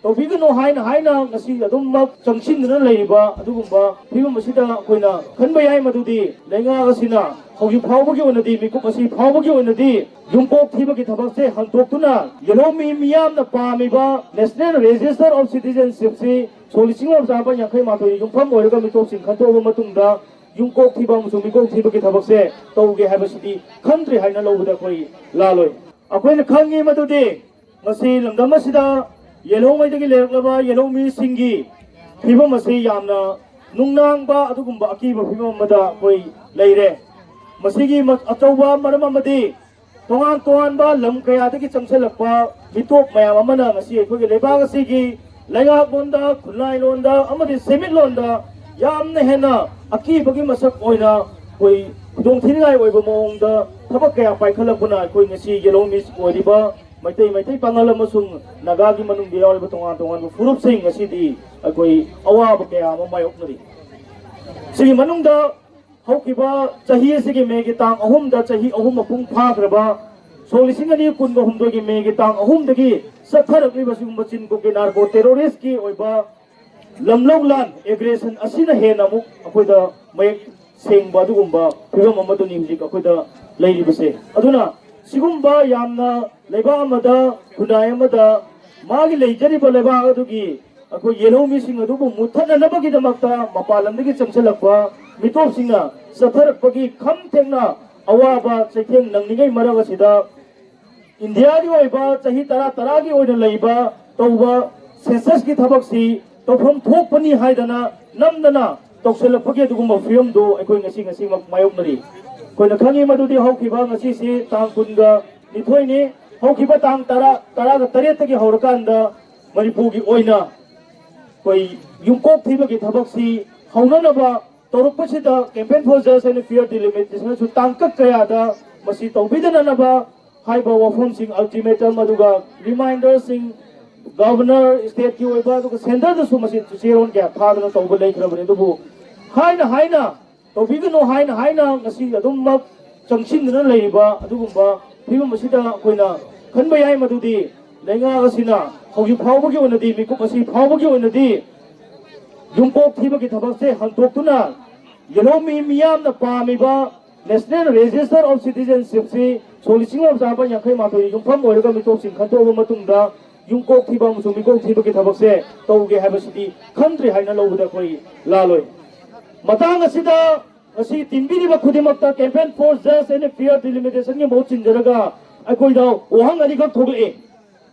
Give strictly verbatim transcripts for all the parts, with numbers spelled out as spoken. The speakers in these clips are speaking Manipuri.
ꯇꯧꯕꯤꯒꯅꯨ ꯍꯥꯏꯅ ꯍꯥꯏꯅ ꯉꯁꯤ ꯑꯗꯨꯝꯃꯛ ꯆꯪꯁꯤꯟꯗꯨꯅ ꯂꯩꯔꯤꯕ ꯑꯗꯨꯒꯨꯝꯕ ꯐꯤꯕꯝ ꯑꯁꯤꯗ ꯑꯩꯈꯣꯏꯅ ꯈꯟꯕ ꯌꯥꯏ꯫ ꯃꯗꯨꯗꯤ ꯂꯩꯉꯥꯛ ꯑꯁꯤꯅ ꯍꯧꯖꯤꯛ ꯐꯥꯎꯕꯒꯤ ꯑꯣꯏꯅꯗꯤ, ꯃꯤꯀꯨꯞ ꯑꯁꯤ ꯐꯥꯎꯕꯒꯤ ꯑꯣꯏꯅꯗꯤ ꯌꯨꯝꯀꯣꯛ ꯊꯤꯕꯒꯤ ꯊꯕꯛꯁꯦ ꯍꯟꯗꯣꯛꯇꯨꯅ ꯌꯦꯜꯍꯧꯃꯤ ꯃꯤꯌꯥꯝꯅ ꯄꯥꯝꯃꯤꯕ National Register of Citizenship ꯁꯤ ꯁꯣꯛ ꯂꯤꯁꯤꯡ ꯑꯃ ꯆꯥꯝꯃꯥꯄꯟ ꯌꯥꯡꯈꯩ ꯃꯥꯊꯣꯏꯗ ꯌꯨꯝꯐꯝ ꯑꯣꯏꯔꯒ ꯃꯤꯇꯣꯞꯁꯤꯡ ꯈꯟꯗꯣꯛꯑꯕ ꯃꯇꯨꯡꯗ ꯌꯨꯝꯀꯣꯛ ꯊꯤꯕ ꯑꯃꯁꯨꯡ ꯃꯤꯀꯣꯛ ꯊꯤꯕꯒꯤ ꯊꯕꯛꯁꯦ ꯇꯧꯒꯦ ꯍꯥꯏꯕꯁꯤꯗꯤ ꯈꯟꯗ꯭ꯔꯤ ꯍꯥꯏꯅ ꯂꯧꯕꯗ ꯑꯩꯈꯣꯏ ꯂꯥꯜꯂꯣꯏ꯫ ꯑꯩꯈꯣꯏꯅ ꯈꯪꯉꯤ ꯃꯗꯨꯗꯤ ꯃꯁꯤ ꯂꯝꯗꯝ ꯑꯁꯤꯗ ꯌꯦꯜꯍꯧꯉꯩꯗꯒꯤ ꯂꯩꯔꯛꯂꯕ ꯌꯦꯜꯍꯧ ꯃꯤꯁꯤꯡꯒꯤ ꯐꯤꯕꯝ ꯑꯁꯤ ꯌꯥꯝꯅ ꯅꯨꯡꯅꯥꯡꯕ ꯑꯗꯨꯒꯨꯝꯕ ꯑꯀꯤꯕ ꯐꯤꯕꯝ ꯑꯃꯗ ꯑꯩꯈꯣꯏ ꯂꯩꯔꯦ꯫ ꯃꯁꯤꯒꯤ ꯃ-, ꯑꯆꯧꯕ ꯃꯔꯝ ꯑꯃꯗꯤ ꯇꯣꯉꯥꯟ ꯇꯣꯉꯥꯟꯕ ꯂꯝ ꯀꯌꯥꯗꯒꯤ ꯆꯪꯁꯤꯜꯂꯛꯄ ꯃꯤꯇꯣꯞ ꯃꯌꯥꯝ ꯑꯃꯅ ꯉꯁꯤ ꯑꯩꯈꯣꯏꯒꯤ ꯂꯩꯕꯥꯛ ꯑꯁꯤꯒꯤ ꯂꯩꯉꯥꯛꯂꯣꯟꯗ, ꯈꯨꯟꯅꯥꯏꯂꯣꯟꯗ ꯑꯃꯗꯤ ꯁꯦꯟꯃꯤꯠꯂꯣꯟꯗ ꯌꯥꯝꯅ ꯍꯦꯟꯅ ꯑꯀꯤꯕꯒꯤ ꯃꯁꯛ ꯑꯣꯏꯅ ꯑꯩꯈꯣꯏ ꯈꯨꯗꯣꯡꯊꯤꯅꯤꯡꯉꯥꯏ ꯑꯣꯏꯕ ꯃꯑꯣꯡꯗ ꯊꯕꯛ ꯀꯌꯥ ꯄꯥꯏꯈꯠꯂꯛꯄꯅ ꯑꯩꯈꯣꯏ ꯉꯁꯤ ꯌꯦꯜꯍꯧ ꯃꯤꯁ ꯑꯣꯏꯔꯤꯕ ꯃꯩꯇꯩ, ꯃꯩꯇꯩ ꯄꯥꯉꯜ ꯑꯃꯁꯨꯡ ꯅꯥꯒꯥꯒꯤ ꯃꯅꯨꯡꯗ ꯌꯥꯎꯔꯤꯕ ꯇꯣꯉꯥꯟ ꯇꯣꯉꯥꯟꯕ ꯐꯨꯔꯨꯞꯁꯤꯡ ꯉꯁꯤꯗꯤ ꯑꯩꯈꯣꯏ ꯑꯋꯥꯕ ꯀꯌꯥ ꯑꯃ ꯃꯥꯌꯣꯛꯅꯔꯤ꯫ ꯁꯤꯒꯤ ꯃꯅꯨꯡꯗ ꯍꯧꯈꯤꯕ ꯆꯍꯤ ꯑꯁꯤꯒꯤ ꯃꯦꯒꯤ ꯇꯥꯡ ꯑꯍꯨꯝꯗ ꯆꯍꯤ ꯑꯍꯨꯝ ꯃꯄꯨꯡ ꯐꯥꯈ꯭ꯔꯕ ꯁꯣꯛ ꯂꯤꯁꯤꯡ ꯑꯅꯤ ꯀꯨꯟꯒ ꯍꯨꯝꯗꯣꯏꯒꯤ ꯃꯦꯒꯤ ꯇꯥꯡ ꯑꯍꯨꯝꯗꯒꯤ ꯆꯠꯊꯔꯛꯂꯤꯕ ꯁꯤꯒꯨꯝꯕ ꯆꯤꯟ ꯀꯣꯛꯀꯤ ꯅꯥꯔꯀꯣ ꯇꯦꯔꯣꯔꯤꯁꯀꯤ ꯑꯣꯏꯕ ꯂꯝꯂꯧ ꯂꯥꯟ, ꯑꯦꯒ꯭ꯔꯦꯁꯟ ꯑꯁꯤꯅ ꯍꯦꯟꯅ ꯑꯃꯨꯛ ꯑꯩꯈꯣꯏꯗ ꯃꯌꯦꯛ ꯁꯦꯡꯕ ꯑꯗꯨꯒꯨꯝꯕ ꯐꯤꯕꯝ ꯑꯃꯗꯅꯤ ꯍꯧꯖꯤꯛ ꯑꯩꯈꯣꯏꯗ ꯂꯩꯔꯤꯕꯁꯦ꯫ ꯑꯗꯨꯅ ꯁꯤꯒꯨꯝꯕ ꯌꯥꯝꯅ ꯂꯩꯕꯥꯛ ꯑꯃꯗ, ꯈꯨꯟꯅꯥꯏ ꯑꯃꯗ ꯃꯥꯒꯤ ꯂꯩꯖꯔꯤꯕ ꯂꯩꯕꯥꯛ ꯑꯗꯨꯒꯤ ꯑꯩꯈꯣꯏ ꯌꯦꯜꯍꯧ ꯃꯤꯁꯤꯡ ꯑꯗꯨꯕꯨ ꯃꯨꯠꯊꯠꯅꯅꯕꯒꯤꯗꯃꯛꯇ ꯃꯄꯥꯟ ꯂꯝꯗꯒꯤ ꯆꯪꯁꯤꯜꯂꯛꯄ ꯃꯤꯇꯣꯞꯁꯤꯡꯅ ꯆꯠꯊꯔꯛꯄꯒꯤ ꯈꯝ ꯊꯦꯡꯅ ꯑꯋꯥꯕ ꯆꯩꯊꯦꯡ ꯅꯪꯂꯤꯉꯩ ꯃꯔꯛ ꯑꯁꯤꯗ ꯏꯟꯗꯤꯌꯥꯒꯤ ꯑꯣꯏꯕ ꯆꯍꯤ ꯇꯔꯥ ꯇꯔꯥꯒꯤ ꯑꯣꯏꯅ ꯂꯩꯕ ꯇꯧꯕ ꯁꯦꯟꯁꯁꯀꯤ ꯊꯕꯛꯁꯤ ꯇꯧꯐꯝ ꯊꯣꯛꯄꯅꯤ ꯍꯥꯏꯗꯅ ꯅꯝꯗꯅ ꯇꯧꯁꯤꯜꯂꯛꯄꯒꯤ ꯑꯗꯨꯒꯨꯝꯕ ꯐꯤꯕꯝꯗꯨ ꯑꯩꯈꯣꯏ ꯉꯁꯤ, ꯉꯁꯤꯃꯛ ꯃꯥꯌꯣꯛꯅꯔꯤ꯫ ꯑꯩꯈꯣꯏꯅ ꯈꯪꯉꯤ ꯃꯗꯨꯗꯤ ꯍꯧꯈꯤꯕ ꯉꯁꯤꯁꯤ ꯇꯥꯡ ꯀꯨꯟꯒ ꯅꯤꯊꯣꯏꯅꯤ, ꯍꯧꯈꯤꯕ ꯇꯥꯡ ꯇꯔꯥ, ꯇꯔꯥꯒ ꯇꯔꯦꯠꯇꯒꯤ ꯍꯧꯔꯀꯥꯟꯗ ꯃꯅꯤꯄꯨꯔꯒꯤ ꯑꯣꯏꯅ ꯑꯩꯈꯣꯏ ꯌꯨꯝꯀꯣꯛ ꯊꯤꯕꯒꯤ ꯊꯕꯛꯁꯤ ꯍꯧꯅꯅꯕ ꯇꯧꯔꯛꯄꯁꯤꯗ Campaign for Just and Fair Delimitation ꯁꯨ ꯇꯥꯡꯀꯛ ꯀꯌꯥꯗ ꯃꯁꯤ ꯇꯧꯕꯤꯗꯅꯅꯕ ꯍꯥꯏꯕ ꯋꯥꯐꯝꯁꯤꯡ, ꯑꯜꯇꯤꯃꯦꯇꯝ ꯑꯗꯨꯒ ꯔꯤꯃꯥꯏꯟꯗꯔꯁꯤꯡ ꯒꯚꯔꯅꯔ, ꯁ꯭ꯇꯦꯠꯀꯤ ꯑꯣꯏꯕ ꯑꯗꯨꯒ ꯁꯦꯟꯇꯔꯗꯁꯨ ꯃꯁꯤ ꯆꯦꯔꯣꯜ ꯀꯌꯥ ꯊꯥꯗꯅ ꯇꯧꯕ ꯂꯩꯈ꯭ꯔꯕꯅꯤ꯫ ꯑꯗꯨꯕꯨ ꯍꯥꯏꯅ ꯍꯥꯏꯅ ꯇꯧꯕꯤꯒꯅꯨ ꯍꯥꯏꯅ ꯍꯥꯏꯅ ꯉꯁꯤ ꯑꯗꯨꯝꯃꯛ ꯆꯪꯁꯤꯟꯗꯨꯅ ꯂꯩꯔꯤꯕ ꯑꯗꯨꯒꯨꯝꯕ ꯐꯤꯕꯝ ꯑꯁꯤꯗ ꯑꯩꯈꯣꯏꯅ ꯈꯟꯕ ꯌꯥꯏ ꯃꯗꯨꯗꯤ ꯂꯩꯉꯥꯛ ꯑꯁꯤꯅ ꯍꯧꯖꯤꯛ ꯐꯥꯎꯕꯒꯤ ꯑꯣꯏꯅꯗꯤ, ꯃꯤꯀꯨꯞ ꯑꯁꯤ ꯐꯥꯎꯕꯒꯤ ꯑꯣꯏꯅꯗꯤ ꯌꯨꯝꯀꯣꯛ ꯊꯤꯕꯒꯤ ꯊꯕꯛꯁꯦ ꯍꯟꯗꯣꯛꯇꯨꯅ ꯌꯦꯜꯍꯧꯃꯤ ꯃꯤꯌꯥꯝꯅ ꯄꯥꯝꯃꯤꯕ National Register of Citizenshipꯁꯤ ꯁꯣꯛ ꯂꯤꯁꯤꯡ ꯑꯃ ꯆꯥꯃꯥꯄꯟ ꯌꯥꯡꯈꯩ ꯃꯥꯊꯣꯏꯗ ꯌꯨꯝꯐꯝ ꯑꯣꯏꯔꯒ ꯃꯤꯇꯣꯞꯁꯤꯡ ꯈꯟꯗꯣꯛꯑꯕ ꯃꯇꯨꯡꯗ ꯌꯨꯝꯀꯣꯛ ꯊꯤꯕ ꯑꯃꯁꯨꯡ ꯃꯤꯀꯣꯛ ꯊꯤꯕꯒꯤ ꯊꯕꯛꯁꯦ ꯇꯧꯒꯦ ꯍꯥꯏꯕꯁꯤꯗꯤ ꯈꯟꯗ꯭ꯔꯤ ꯍꯥꯏꯅ ꯂꯧꯕꯗ ꯑꯩꯈꯣꯏ ꯂꯥꯜꯂꯣꯏ꯫ ꯃꯇꯥꯡ ꯑꯁꯤꯗ ꯉꯁꯤ ꯇꯤꯟꯕꯤꯔꯤꯕ ꯈꯨꯗꯤꯡꯃꯛꯇ Campaign for Just and Fair Delimitationꯒꯤ ꯃꯍꯨꯠ ꯁꯤꯟꯖꯔꯒ ꯑꯩꯈꯣꯏꯗ ꯋꯥꯍꯪ ꯑꯅꯤꯈꯛ ꯊꯣꯛꯂꯛꯏ꯫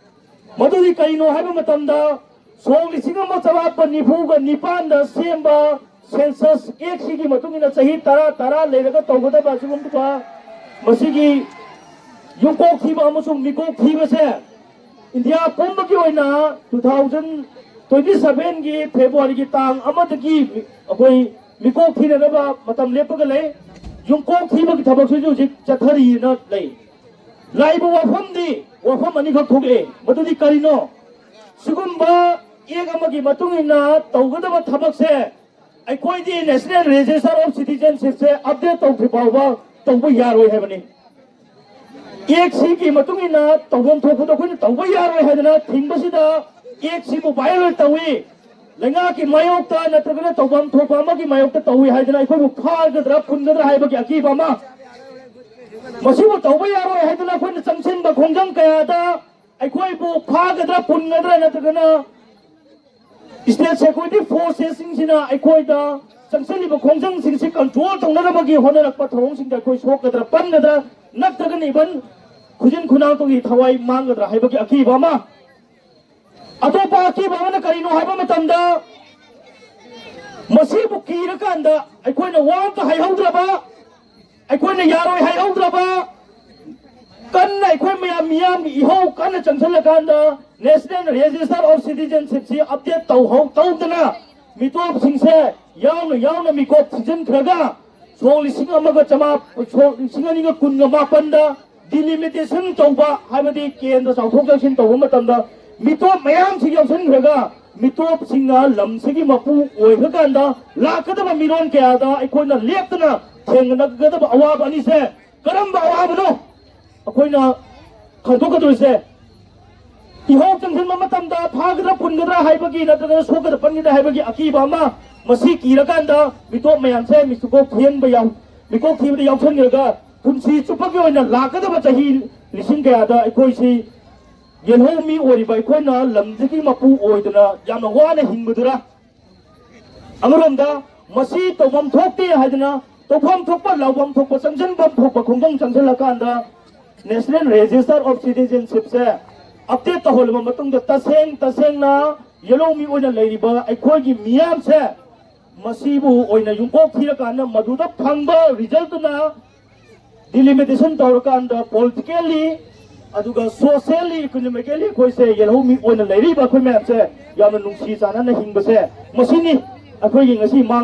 ꯃꯗꯨꯗꯤ ꯀꯔꯤꯅꯣ ꯍꯥꯏꯕ ꯃꯇꯝꯗ, ꯁꯣꯛ ꯂꯤꯁꯤꯡ ꯑꯃ ꯆꯃꯥꯄꯟ ꯅꯤꯐꯨꯒ ꯅꯤꯄꯥꯟꯗ ꯁꯦꯝꯕ Census Actꯁꯤꯒꯤ ꯃꯇꯨꯡ ꯏꯟꯅ ꯆꯍꯤ ꯇꯔꯥ, ꯇꯔꯥ ꯂꯩꯔꯒ ꯇꯧꯒꯗꯕ ꯑꯁꯤꯒꯨꯝꯕ ꯃꯁꯤꯒꯤ ꯌꯨꯝꯀꯣꯛ ꯊꯤꯕ ꯑꯃꯁꯨꯡ ꯃꯤꯀꯣꯛ ꯊꯤꯕꯁꯦ ꯏꯟꯗꯤꯌꯥ ꯄꯨꯝꯕꯒꯤ ꯑꯣꯏꯅ two thousand twenty sevenꯒꯤ Februaryꯒꯤ ꯇꯥꯡ ꯑꯃꯗꯒꯤ ꯑꯩꯈꯣꯏ ꯃꯤꯀꯣꯛ ꯊꯤꯅꯅꯕ ꯃꯇꯝ ꯂꯦꯞꯄꯒ ꯂꯩ꯫ ꯌꯨꯝꯀꯣꯛ ꯊꯤꯕꯒꯤ ꯊꯕꯛꯁꯤꯁꯨ ꯍꯧꯖꯤꯛ ꯆꯠꯊꯔꯤꯅ ꯂꯩ꯫ ꯂꯥꯛꯏꯕ ꯋꯥꯐꯝꯗꯤ, ꯋꯥꯐꯝ ꯑꯅꯤꯈꯛ ꯊꯣꯛꯂꯛꯑꯦ꯫ ꯃꯗꯨꯗꯤ ꯀꯔꯤꯅꯣ? ꯁꯤꯒꯨꯝꯕ Act ꯑꯃꯒꯤ ꯃꯇꯨꯡ ꯏꯟꯅ ꯇꯧꯒꯗꯕ ꯊꯕꯛꯁꯦ ꯑꯩꯈꯣꯏꯗꯤ National Register of Citizenshipꯁꯦ update ꯇꯧꯗ꯭ꯔꯤ ꯐꯥꯎꯕ ꯇꯧꯕ ꯌꯥꯔꯣꯏ ꯍꯥꯏꯕꯅꯤ꯫ Actꯁꯤꯒꯤ ꯃꯇꯨꯡ ꯏꯟꯅ ꯇꯧꯐꯝ ꯊꯣꯛꯄꯗꯣ ꯑꯩꯈꯣꯏꯅ ꯇꯧꯕ ꯌꯥꯔꯣꯏ ꯍꯥꯏꯗꯅ ꯊꯤꯡꯕꯁꯤꯗ Actꯁꯤꯕꯨ violate ꯇꯧꯏ, ꯂꯩꯉꯥꯛꯀꯤ ꯃꯥꯌꯣꯛꯇ ꯅꯠꯇ꯭ꯔꯒꯅ ꯇꯧꯐꯝ ꯊꯣꯛꯄ ꯑꯃꯒꯤ ꯃꯥꯌꯣꯛꯇ ꯇꯧꯏ ꯍꯥꯏꯗꯅ ꯑꯩꯈꯣꯏꯕꯨ ꯐꯥꯒꯗ꯭ꯔꯥ ꯄꯨꯟꯒꯗ꯭ꯔꯥ ꯍꯥꯏꯕꯒꯤ ꯑꯀꯤꯕ ꯑꯃ, ꯃꯁꯤꯕꯨ ꯇꯧꯕ ꯌꯥꯔꯣꯏ ꯍꯥꯏꯗꯅ ꯑꯩꯈꯣꯏꯅ ꯆꯪꯁꯤꯟꯕ ꯈꯣꯡꯖꯪ ꯀꯌꯥꯗ ꯑꯩꯈꯣꯏꯕꯨ ꯐꯥꯒꯗ꯭ꯔꯥ ꯄꯨꯟꯒꯗ꯭ꯔꯥ ꯅꯠꯇ꯭ꯔꯒꯅ State Security Forcesꯁꯤꯡꯁꯤꯅ ꯑꯩꯈꯣꯏꯗ ꯆꯪꯁꯤꯜꯂꯤꯕ ꯈꯣꯡꯖꯪꯁꯤꯡꯁꯤ control ꯇꯧꯅꯅꯕꯒꯤ ꯍꯣꯠꯅꯔꯛꯄ ꯊꯧꯑꯣꯡꯁꯤꯡꯗ ꯑꯩꯈꯣꯏ ꯁꯣꯛꯀꯗ꯭ꯔꯥ, ꯄꯟꯒꯗ꯭ꯔꯥ, ꯅꯠꯇ꯭ꯔꯒꯅ even ꯈꯨꯖꯤꯟ ꯈꯨꯅꯥꯡꯇꯒꯤ ꯊꯋꯥꯏ ꯃꯥꯡꯒꯗ꯭ꯔꯥ ꯍꯥꯏꯕꯒꯤ ꯑꯀꯤꯕ ꯑꯃ꯫ ꯑꯇꯣꯞꯄ ꯑꯀꯤꯕ ꯑꯃꯅ ꯀꯔꯤꯅꯣ ꯍꯥꯏꯕ ꯃꯇꯝꯗ, ꯃꯁꯤꯕꯨ ꯀꯤꯔꯀꯥꯟꯗ ꯑꯩꯈꯣꯏꯅ ꯋꯥ ꯑꯝꯇ ꯍꯥꯏꯍꯧꯗ꯭ꯔꯕ, ꯑꯩꯈꯣꯏꯅ ꯌꯥꯔꯣꯏ ꯍꯥꯏꯍꯧꯗ꯭ꯔꯕ, ꯀꯟꯅ ꯑꯩꯈꯣꯏ ꯃꯌꯥꯝ, ꯃꯤꯌꯥꯝꯒꯤ ꯏꯍꯧ ꯀꯟꯅ ꯆꯪꯁꯤꯜꯂꯀꯥꯟꯗ National Register of Citizenshipꯁꯤ update ꯇꯧꯍꯧ-, ꯇꯧꯗꯅ ꯃꯤꯇꯣꯞꯁꯤꯡꯁꯦ ꯌꯥꯎꯅ ꯌꯥꯎꯅ ꯃꯤꯀꯣꯛ ꯊꯤꯖꯤꯟꯈ꯭ꯔꯒ ꯁꯣꯛ ꯂꯤꯁꯤꯡ ꯑꯃꯒ ꯆꯃꯥꯄꯟ, ꯁꯣꯛ ꯂꯤꯁꯤꯡ ꯑꯅꯤꯒ ꯀꯨꯟꯒ ꯃꯥꯄꯟꯗ delimitation ꯇꯧꯕ, ꯍꯥꯏꯕꯗꯤ ꯀꯦꯟꯗ꯭ꯔ ꯆꯥꯎꯊꯣꯛ ꯆꯥꯎꯁꯤꯟ ꯇꯧꯕ ꯃꯇꯝꯗ ꯃꯤꯇꯣꯞ ꯃꯌꯥꯝꯁꯤ ꯌꯥꯎꯁꯤꯟꯈ꯭ꯔꯒ ꯃꯤꯇꯣꯞꯁꯤꯡꯅ ꯂꯝꯁꯤꯒꯤ ꯃꯄꯨ ꯑꯣꯏꯈ꯭ꯔꯀꯥꯟꯗ ꯂꯥꯛꯀꯗꯕ ꯃꯤꯔꯣꯟ ꯀꯌꯥꯗ ꯑꯩꯈꯣꯏꯅ ꯂꯦꯞꯇꯅ ꯊꯦꯡꯅꯒꯗꯕ ꯑꯋꯥꯕ ꯑꯅꯤꯁꯦ ꯀꯔꯝꯕ ꯑꯋꯥꯕꯅꯣ ꯑꯩꯈꯣꯏꯅ ꯈꯟꯗꯣꯛꯀꯗꯧꯔꯤꯁꯦ? ꯏꯍꯧ ꯆꯪꯁꯤꯟꯕ ꯃꯇꯝꯗ ꯐꯥꯒꯗ꯭ꯔꯥ ꯄꯨꯟꯒꯗ꯭ꯔꯥ ꯍꯥꯏꯕꯒꯤ ꯅꯠꯇ꯭ꯔꯒꯅ ꯁꯣꯛꯀꯗ꯭ꯔꯥ ꯄꯟꯒꯗ꯭ꯔꯥ ꯍꯥꯏꯕꯒꯤ ꯑꯀꯤꯕ ꯑꯃ, ꯃꯁꯤ ꯀꯤꯔꯀꯥꯟꯗ ꯃꯤꯇꯣꯞ ꯃꯌꯥꯝꯁꯦ ꯃꯤꯀꯣꯛ ꯊꯤꯍꯟꯕ ꯌꯥꯎ ꯃꯤꯀꯣꯛ ꯊꯤꯕꯗ ꯌꯥꯎꯁꯟꯈ꯭ꯔꯒ ꯄꯨꯟꯁꯤ ꯆꯨꯞꯄꯒꯤ ꯑꯣꯏꯅ ꯂꯥꯛꯀꯗꯕ ꯆꯍꯤ ꯂꯤꯁꯤꯡ ꯀꯌꯥꯗ ꯑꯩꯈꯣꯏꯁꯤ ꯌꯦꯜꯍꯧ ꯃꯤ ꯑꯣꯏꯔꯤꯕ ꯑꯩꯈꯣꯏꯅ ꯂꯝꯁꯤꯒꯤ ꯃꯄꯨ ꯑꯣꯏꯗꯅ ꯌꯥꯝꯅ ꯋꯥꯅ ꯍꯤꯡꯕꯗꯨꯔ? ꯑꯃꯔꯣꯝꯗ ꯃꯁꯤ ꯇꯧꯐꯝ ꯊꯣꯛꯇꯦ ꯍꯥꯏꯗꯅ ꯇꯧꯐꯝ ꯊꯣꯛꯄ, ꯂꯥꯎꯐꯝ ꯊꯣꯛꯄ, ꯆꯪꯁꯤꯟꯐꯝ ꯊꯣꯛꯄ ꯈꯣꯡꯐꯝ ꯆꯪꯁꯤꯜꯂꯀꯥꯟꯗ National Register of Citizenshipꯁꯦ update ꯇꯧꯍꯜꯂꯕ ꯃꯇꯨꯡꯗ ꯇꯁꯦꯡ ꯇꯁꯦꯡꯅ ꯌꯦꯜꯍꯧ ꯃꯤ ꯑꯣꯏꯅ ꯂꯩꯔꯤꯕ ꯑꯩꯈꯣꯏꯒꯤ ꯃꯤꯌꯥꯝꯁꯦ ꯃꯁꯤꯕꯨ ꯑꯣꯏꯅ ꯌꯨꯝꯀꯣꯛ ꯊꯤꯔꯀꯥꯟꯗ ꯃꯗꯨꯗ ꯐꯪꯕ resultꯇꯨꯅ delimitation ꯇꯧꯔꯀꯥꯟꯗ politically ꯑꯗꯨꯒ socially, economically ꯑꯩꯈꯣꯏꯁꯦ ꯌꯦꯜꯍꯧ ꯃꯤ ꯑꯣꯏꯅ ꯂꯩꯔꯤꯕ ꯑꯩꯈꯣꯏ ꯃꯌꯥꯝꯁꯦ ꯌꯥꯝꯅ ꯅꯨꯡꯁꯤ ꯆꯥꯟꯅꯅ ꯍꯤꯡꯕꯁꯦ ꯃꯁꯤꯅꯤ ꯑꯩꯈꯣꯏꯒꯤ ꯉꯁꯤ ꯃꯥꯡꯗ